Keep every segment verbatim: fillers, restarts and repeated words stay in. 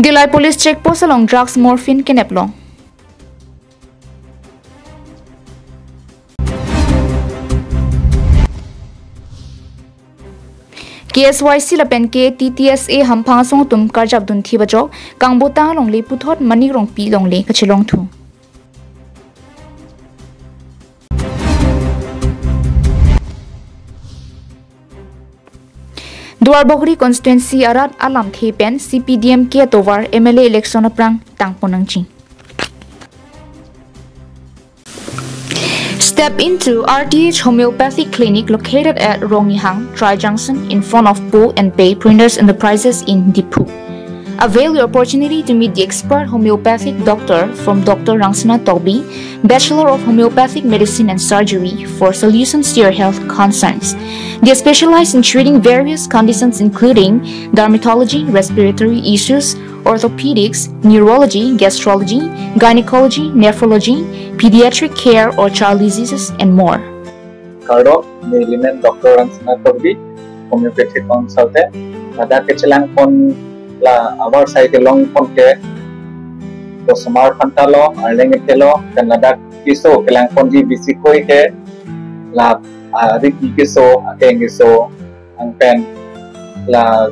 Dillai Police Check Post along drugs morphine kenep long. K S Y C lapen K A T T S A hamphang asong atum karjap dunthi bajok, Kangbotang alongle puthot Manik Rongpi longle kachelongthu. Duarbagori constituency arat alamthe pen C P D M K atovar M L A election aphrang tangpon nangji. Step into R T H Homeopathic Clinic located at Rongihang, Tri Junction, in front of Pull and Pay Printers Enterprises in Diphu. Avail your opportunity to meet the expert homeopathic doctor from Doctor Rangsina Tokbi, Bachelor of Homeopathic Medicine and Surgery, for solutions to your health concerns. They specialize in treating various conditions including dermatology, respiratory issues, orthopedics, neurology, gastrology, gynecology, nephrology, pediatric care or child diseases, and more. Kardom, neli men Doctor Rangsina Tokbi, homeopathic consultant. Ladak kechelangpon la avarsai kelongpon ke, osomar aphan ta lo, arleng aphan ta lo, pen ladak keso kelangponji bisi koi ke, la, ah, riki keso, akeng keso, anpen la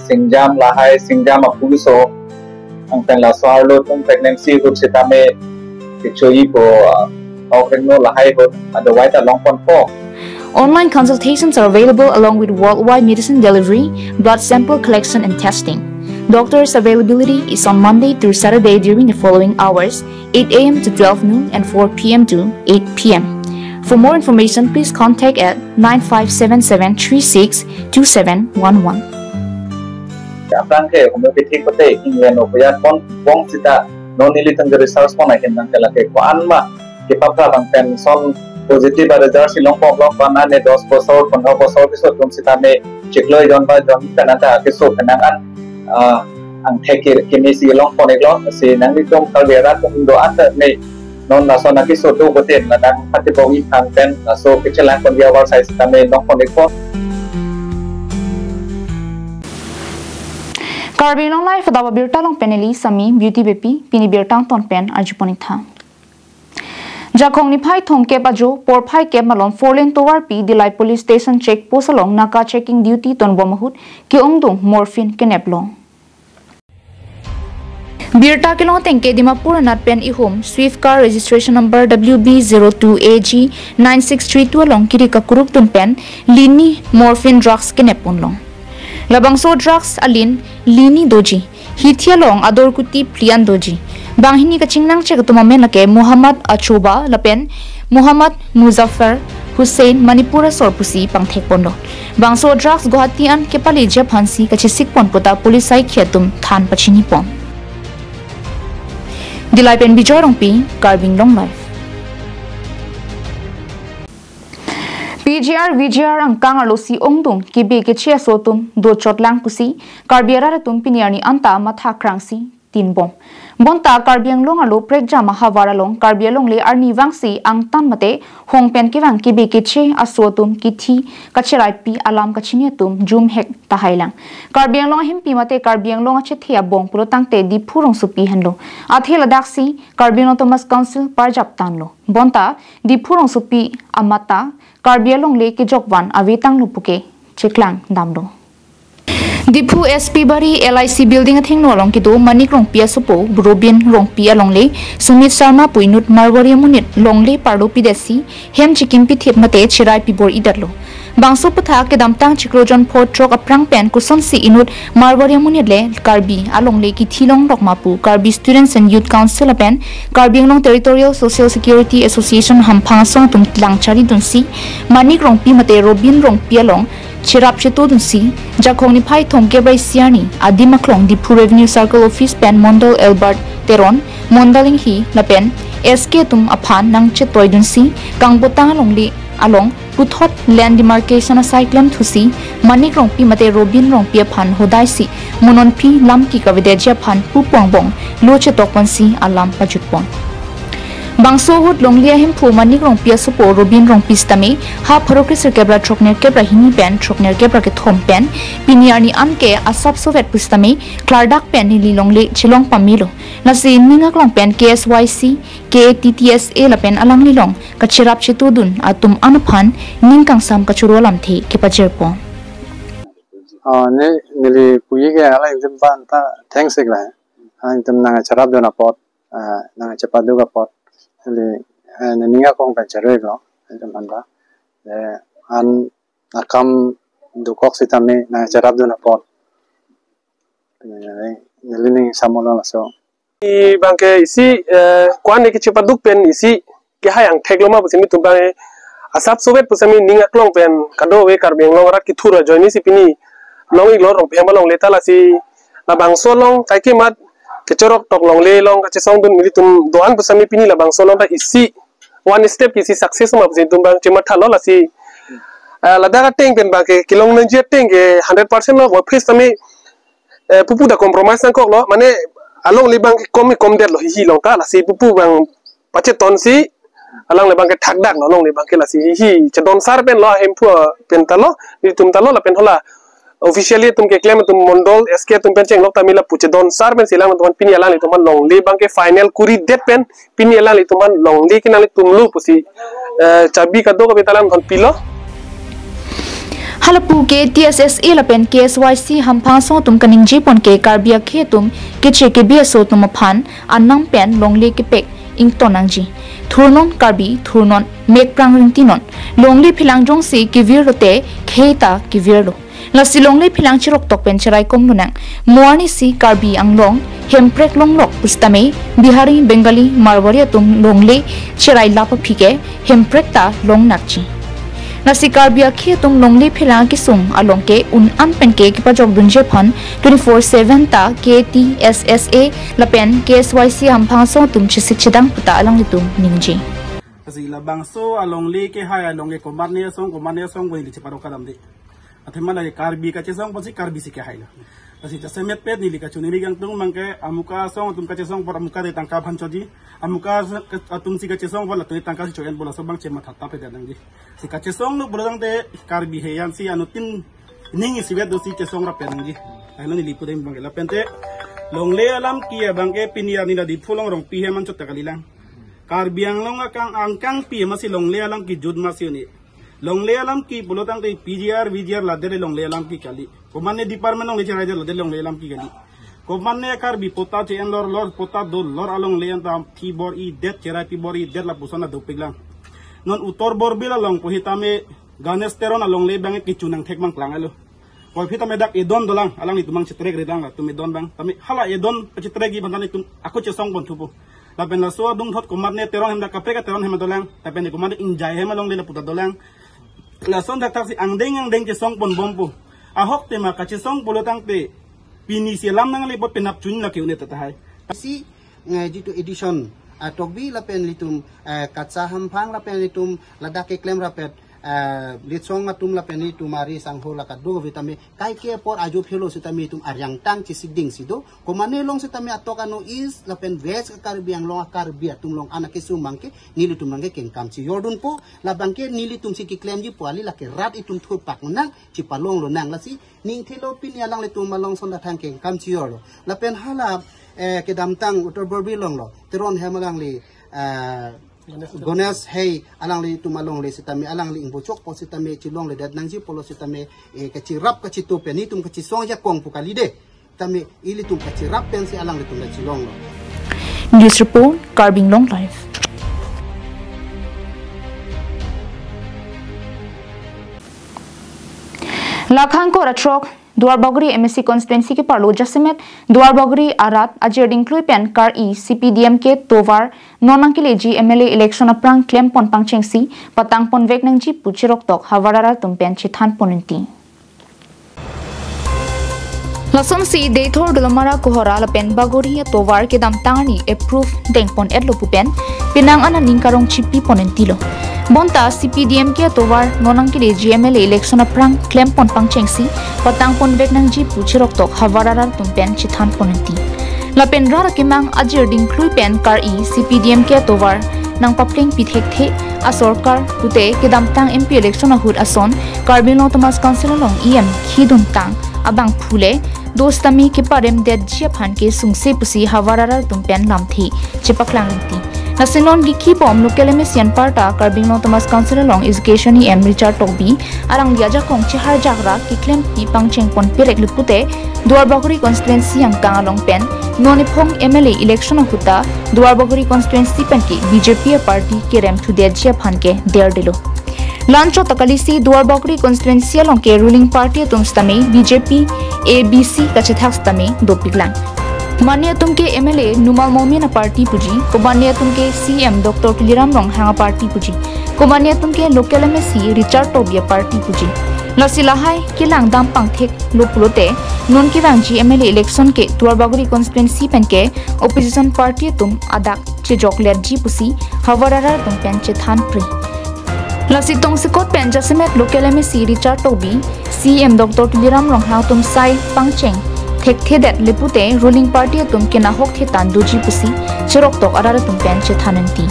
singjam lahai, singjam aphu keso, anpen laso arlo atum pregnancy ahut sitame kechoipo, ah, ok rengno lahai ahut, adawai ta longponpo. Online consultations are available along with worldwide medicine delivery, blood sample collection and testing. Doctors' availability is on Monday through Saturday during the following hours: eight A M to twelve noon and four P M to eight P M. For more information, please contact at nine five seven seven three six two seven one one. Aphrang ke homeopathic kote inglen okoya kon bong sita non nelitum research pon ahin nang kela ke ko-an ma kepapra bang pen son positive a result si longpon longpon ane dos bosor, pondro bosor keso atum sitame chiklo ejon ba jon pen anta keso pen nang an, ah, angthek ke, keme si longpon iklo, si nanglitum Karbi arat atum do-an ta ne non laso nangkeso do boten, la nang pati bong-i thang pen laso kechelangponji avarsai sitame longpon ikpo. Karbi Anglong Live adap abirta along pen neli Sami Beauty Beypi, pini birta angton pen arjupon iktha. Jakhong niphai thomkep ajo, porphai kep malom four lane tovarpi Dillai Police Station Check Post along naka checking duty tonbom ahut ke-ongdung morphine kenep long. Birta kelong ateng ke Dimapur anat pen ihum Swift car registration number W B zero two A G nine six three two along kiri kakuruk atum pen lini morphine drugs kenep pon long. Labangso drugs alin lini doji, hithi along ador kuti phli an doji. Banghini kachingnangchek atum amen lake Muhammad Achoba lapen Muhammad Muzaffar Hussain, Manipur asor pusi pangthek ponlo. Bangso drugs Guwahati an kepaleji aphansi kachesik pon puta police saikhi atum than pachini pon. Dillai pen Bijoy Rongpi, Karbi Anglong Live. P G R, V G R angkang arlosi ongdung kebi keche aso atum dochot lang pusi Karbi arat atum pini arni anta matha krangsi tinbom. Bonta Karbi Anglong arlo prekjam ahavar along Karbi alongle arnivangsi angtan mate hong pen kevang kebi keche aso atum kithi kacheraipi alam kachini atum jumhek tahai lang. Karbi Anglong ahempi mate Karbi Anglong achethe abong pulo tangte Diphu rongsopi henlo. Athe ladaksi Karbi Anglong Autonomous Council parjap tanglo. Bonta Diphu rongsopi amat ta Karbi alongle kejokvan avetanglo puke cheklang damlo. Diphu S P Bari L I C building athengno along kedo Manik Rongpi asopo Robin Rongpi alongle Sumit Sharma pu inut Marwari amonit longle parlo pidetsi hem chikim pithip mate cherai pibor-idetlo. Bangso aphuthak kedamtang chiklo jon pho throk aphrang pen kosonsi inut Marwari amonit le Karbi alongle kithi longrok ma pu Karbi Students and Youth Council lapen Karbi Anglong Territorial Social Security Association hamphang asong atum langchari dunsi Manik Rongpi mate Robin Rongpi along cherap cheto dunsi Jakhong niphai thomkep ra isi arni adim aklong Diphu Revenue Circle Office pen Mondol Albert Teron, Mondol Inghi lapen S K atum aphan nangchetoi dunsi Kangbotang alongle along puthot land demarcation asai klemthusi Manik Rongpi mate Robin Rongpi aphan hodaisi mo nonphi lamki kavedetji aphan pupu angbong lo chetok ponsi alam pajut pon. Bangso ahut longle ahemphu Manik Rongpi asopo Robin Rongpi sitame ha pharo kresirkep ra throknerkep ra hini pen throknerkep ra kethom pen pini arni an ke asap sovet pu sitame klardak pen neli longle chelong pamelo. Lasi ning aklong pen K S Y C, K A T T S A lapen alanglilong kacherap chetudun atum an aphan ning kangsam kachoro alamthe kepajirpo. Ah, ne neli puji ke alangtum aphan ta thanks ikla. Alangtum nangcherapdun apot, ah, nangchepaduk apot. Neli, eh, ne ning aklong pen choro iklo. Alangtum aphan ta. Eh, an akam dokok sitame nangcherapdun apot. Neli ning samolo laso. Abangke isi, eh, ko-an ne kechepaduk pen isi kehai angthek lo ma pusitame itum abang, eh, asap sovet pusitame ning aklong pen kadokave Karbi Anglong arat kethur ajoine si pini long-iklo Rongpi ahem alongle ta lasi labangso along kaike mat kechoroktok longle along kachesongdun nelitum do-an pusitame pini labangso along ta isi one step ke isi success ma pusitame itum abang chemathalo lasi, eh, ladak ateng pen abangke kelong nangji ateng ke hundred percent lo, office tame, eh, pupu ta compromise nangkoklo, mane alongle abangke kom komdetlo hihi along ta, lasi pupu abang pachetonsi alongle abangke thakdaklo, alongle abangke lasi hihi chedon sar penlo ahemphu pen talo, nelitum talo lapen hala officially itum keklem atum mondol S K atum pen chenglok tame lapu chedon sar pensi alanglitum aphan pini alanglitum aphan longle abangke final kuridet pen pini alanglitum aphan longle kenanglitum lo pusi, eh, chabi kadokave ta alanglitum aphan pilo. Halapu ke T S S A lapen K S Y C hamphang asong atum kaningjepon ke Karbi akhei atum keche kebi aso atum aphan anam pen longle kepek ington nangji. Thurnon Karbi, thurnon, mekprang ringtinon. Longle phelang jongsi kevirlo te khei ta kevirlo. Lasi longle phelang cheroktok pen cheraikom lonang. Mo arnisi Karbi Anglong Hemprek longlok pusitame Bihari, Bengali, Marwari atum longle cherai lap aphi ke Hemprek ta longnakji. Lasi Karbi akhei atum longle phelang kesung along ke un-an pen ke kepajokdunji aphan twenty-four seven ta K T S S A lapen K S Y C hamphang asong atum chesik chedang pu ta alanglitum ningje. Lasi labangso alongle kehai along ke komatne asong, komatne asong pu neli chepadok kadam de. Athema lake Karbi kachesong apotsi Karbi si kehailo. Lasi jasemet pet neli kachiningri kangtung abangke amuka asong atum kachesong apot amuka te tangka aphan choji. Amuka atum si kachesong apot latum tangka si cho-enpo, laso abang chematha tap-et nangji. Si kachesonglo pulo tangte Karbi heian si anuttin ning isivet dosi chesong rap nangji. Aino neli pudeng abangke lapen te longle alam ke abangke pini arni la Diphu along Rongpi ahem anchot ta kalilang. Karbi Anglong akang angkangpi amatsi longle alam kejut amatsi un-e. Longle alam ke pulo tangte P G R, V G R ladet longle alam ke kali. Komatne department along le cherai det ladet longle alam ke kali. Komatne Karbi patta che-en lor lor, patta do lor alongle anta thi bor-idet, cherai pi bor-idet lapuson adopik lang. Non Uttar Borbil along pusitame Ganesh Teron alongle abang kecho nangthek abang klang-etlo. Puvoiphit tame dak edon dolang, alanglitum abang chetrek ri lang, latum edon abang. Tame hala edon pachetrekji abang tame itum ako chesongpon thupo. Lapen laso adungthot komatne Teron ahem dak kaprek Teron ahem dolang, lapen komatne Ingjai ahem alongle lapu ta dolang. Lason thakthaksi angdeng angdeng chesongponbompo. Ahok tema kachesong pulo tangte pini si alam nangle apot penap chun lake un-e tahai. Si, eh, jitu edition, ah, Tokbi lapen ilitum, eh, Kacha hamphang lapen ilitum ladak keklem rapet, eh, Litsong atum lapen ilitum ari sangho la kadokave tame kaike apor ajo phelo sitame itum ariang tang chesikding si do. Komatne along sitame atok ano East lapen West Karbi Anglong a-Karbi atum along an akesung abangke nelitum abangke kengkam chejordunpo, labangke nelitum si keklemjipo, kali lake rat itum thurpak nang, chepalong lonang lasi ningthelo pini alanglitum along ason thanthang kengkam chejorlo. Lapen hala, eh, kedamtang Uttar Borbil along lo, Teron ahem alangli, eh, Ganesh hei alanglitum alongle sitame alangli ingbochokpo sitame chelongledet nangji pulo sitame, eh, kachirap kachito pen itum kachesong jakong pu kali de. Tame ilitum kachirap pensi alanglitum le chelonglo. News report, Karbi Anglong Live. Lakhang kora throk, Duar Bagori M A C constituency keparlo jasemet Duar Bagori arat ajir dingklui pen kar-i C P D M K tovar non nangkeleji M L A election aphrang klempon pangchengsi patangponvek nangji pu cheroktok havar arat atum pen chethanpon unti. Lasonsi Deithor Dolamara Kohora lapen Bagori atovar kedamtang arni approve dengpon-etlo pu pen penang an aning karong chipipon untilo. Bonta C P D M K atovar non nangkeleji M L A election aphrang klempon pangchengsi patangponvek nangji pu cheroktok havar arat atum pen chethanpon unti. Lapen rat akemang ajir dingklui pen kar-i C P D M K atovar nangpaplengpi thekthe asorkar pute kedamtang M P election ahut ason Karbi Anglong Autonomous Council along E M khidun tang abangphu le do sitame keparemdetji aphan kesungse pusi havar arat atum pen lamthe chepaklang rinti. Lasi non kikhi bom local M A C anparta Karbi Anglong Autonomous Council along Education E M Richard Tokbi alangli ajakong cheharjak ra keklempi pangcheng ponpirek le pute Duarbagori constituency angkang along pen non ephong M L A election ahut ta Duarbagori constituency pen ke B J P aparty kerem thudetji aphan ke derdelo. Lanchot ta kalisi Duarbagori constituency along ke ruling party atum sitame B J P A B C kachethak sitame dopiklang. Mane atum ke M L A Numal Momin aparty puji, komane atum ke C M Doctor Tuliram Ronghang aparty puji, komane atum ke local M A C Richard Tokbi aparty puji. Lasi lahai kelang dam pangthek lo pulote non kevangji M L A election ke Duarbagori constituency pen ke opposition party atum adak chejokletji pusi havar arat atum pen chethanpre. Lasi tongsekot pen jasemet local M A C Richard Tokbi, C M Doctor Tuliram Ronghang atum sai pangcheng thekthedet le pute ruling party atum kenahok thetan doji pusi cheroktok arat atum pen chethan rinti.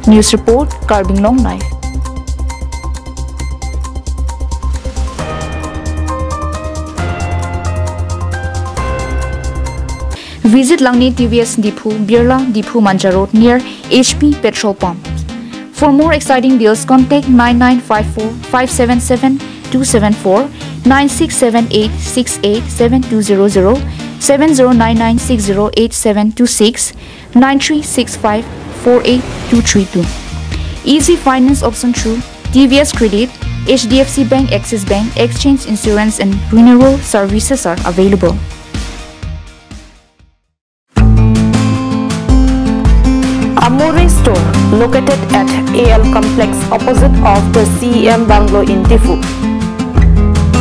News report, Karbi Anglong Live. Visit Langni T V S Diphu, Birla, Diphu Manja Road near H P petrol pump. For more exciting deals, contact nine nine five four five seven seven two seven four, nine six seven eight six eight seven two zero zero, seven zero nine nine six zero eight seven two six, nine three six five four eight two three two. Easy finance option through T V S Credit, H D F C Bank, Axis Bank, exchange, insurance and renewal services are available. Amore Store, located at A L Complex, opposite of the C E M Bungalow in Diphu,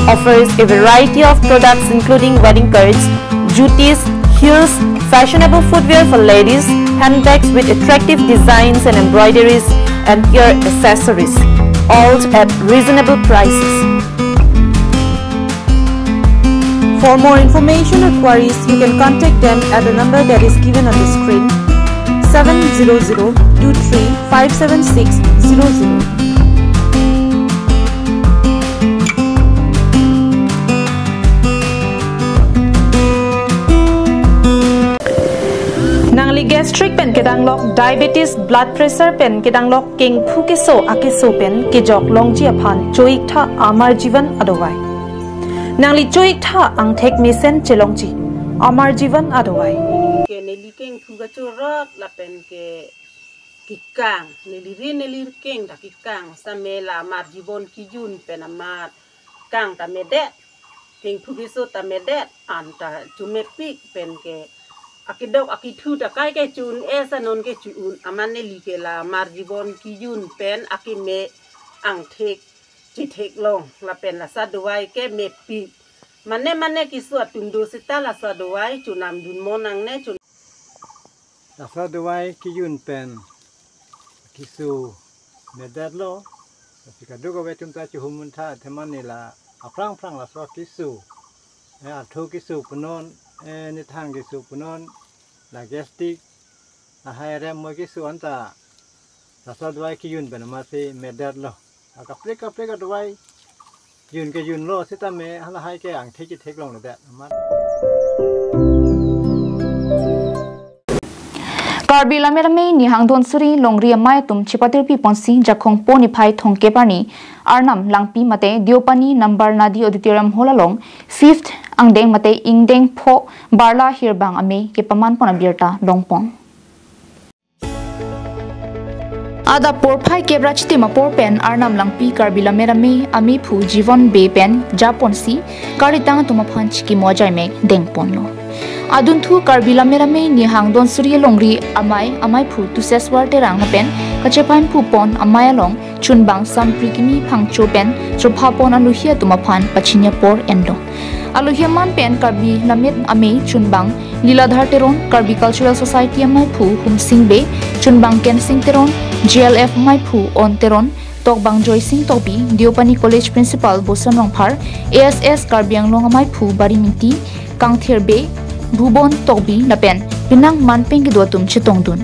offers a variety of products including wedding cards, jutis, heels, fashionable footwear for ladies, handbags with attractive designs and embroideries, and hair accessories, all at reasonable prices. For more information or queries, you can contact them at the number that is given on the screen, seven zero zero two three five seven six zero zero. Nangli gastric pen kedanglok, diabetes, blood pressure pen kedanglok, kengphu keso akeso pen kejok longji aphan cho-iktha Amar Jeevan adawai. Nangli cho-iktha angthek mesen chelongji Amar Jeevan adawai. Ke neli kengphu kachorot lapen ke kekang, neli ri neli keng ta kekang, same la Amar Jeevan kejun pen amat kang ta medet, kengphu keso ta medet, an ta chomepik pen ke akedok akethu ta kai ke chu-un-e, sa non ke chu-un, amat neli ke la Amar Jeevan kejun pen akeme angthek chetheklong lapen laso adawai ke mepik. Mane mane keso atum do seta laso adawai chonamdun mo nangne chon. Laso adawai kejun pen keso medetlo. Lasi kadokave atum ta chihum muntha athema neli la aphrang phrang laso keso, eh, artho keso punon, eh, nithang keso punon, la gastric, lahai rem mo keso anta laso adawai kejun pen amatsi medetlo. Akaprek kaprek adawai jun kejunlo sitame halahai ke angthek chetheklongledet amat. Karbi Lammet Amei Nihang Dhonsuri Longri amei atum chepatirpi ponsi Jakhong po niphai thomkep arni Arnam Langpi mate Deopani Nambar Nadi Auditorium Hall along fifth angdeng mate ingdeng pho Barla Hirbang Amei kepaman pon abirta longpon. Adap porphai kep ra chitim apor pen Arnam Langpi Karbi Lammet Amei ameiphu Jivon Bey pen japonsi karitang atum aphan chikimo ajaimek dengponlo. Adunthu Karbi Lammet Amei Nihang Dhonsuri Longri amei ameiphu Tuseswar Terang lapen kachepamphu pon amei along chunbang Sampri Kimi Phangcho pen chophapon aluhi atum aphan pachini apor enlo. Aluhi aman pen Karbi Lammet Amei chunbang Liladhar Teron, Karbi Cultural Society ameiphu Humsing Bey, chunbang Kensing Teron, G L F ameiphu On Teron, tokbang Joysing Tokbi, Deopani College Principal Boson Rongphar, A S S Karbi Anglong ameiphu Bari Mingti, Kangthir Bey, Bhubon Tokbi lapen penang manpeng kedo atum chetongdun.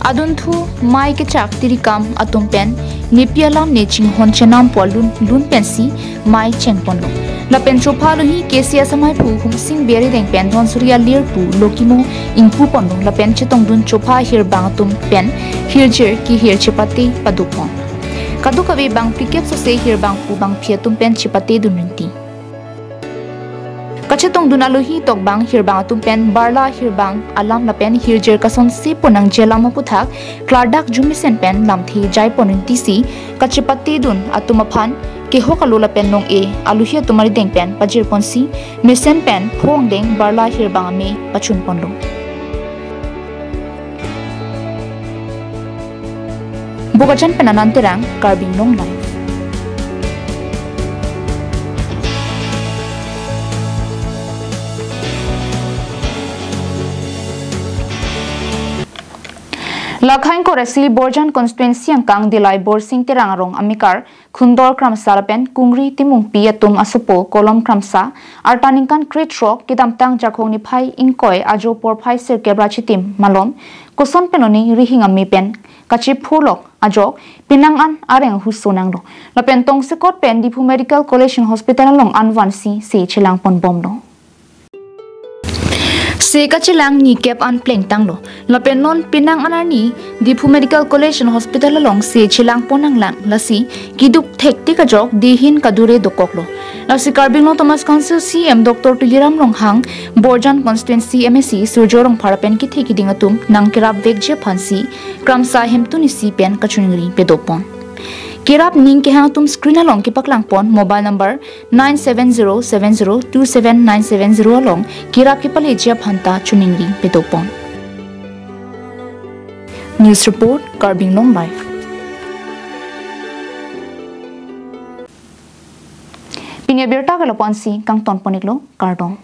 Adunthu mei kechak tirikam atum pen nepi alam ne chinghon chenam pu alun lun pensi mei chengponlo. Lapen chopha alohi K C S amaiphu Humsing Bey arideng pen Dhonsiri alir pu Lokimo ingpuponlo. Lapen chetongdun chopha hirbang atum pen hirjir kehir chepate padopon. Kadokave bangphlikep sose hirbang pu bangphi atum pen chepatedun rinti. Kachetongdun alohi tokbang hirbang atum pen barla hirbang alam lapen hirjir kasonsi ponangji alam aputhak klardak jumisen pen lamthe jaipon rinti si kachepatedun atum aphan kehok alo lapen nong-e alohi atum arideng pen pajirponsi mesen pen pho angdeng barla hirbang ame pachunponlo. Bokajan pen Anand Terang, Karbi Anglong Live. Lakhain Koresi Borjan Constituency angkang Dillai Borsing Terang arong amekar Khundor Kramsa lapen Kungri Timungpi atum asopo Kolom Kramsa, arta ningkan krethrok, kedamtang Jakhong niphai ingkoi ajo porphai sirkep ra chitim malom, koson penoni rihing ame pen kachephulok ajok penang an areng huso nanglo. Lapen tongsekot pen Diphu Medical College and Hospital along anvansi se chelangponbomlo. Se kachelang nikep an plengtanglo. Lapen non penang an arni Diphu Medical College and Hospital along se chelangpon nanglang, lasi keduk thektik ajok dihin kadure dokoklo. Lasi Karbi Anglong Autonomous Council C E M Doctor Tuliram Ronghang, Borjan Constituency M A C Surjya Rongphar pen kethe kiding atum nangkerapvekji aphansi Kramsa hemtun isi pen kachiningri padopon. Kerap ning kehang atum screen along kepaklangpon mobile number nine seven zero seven zero two seven nine seven zero along kerap kepaleji aphan ta chiningri padopon. News report, Karbi Anglong Live. Pini abirta ke lapu-ansi kangtonpon-iklo, kardom.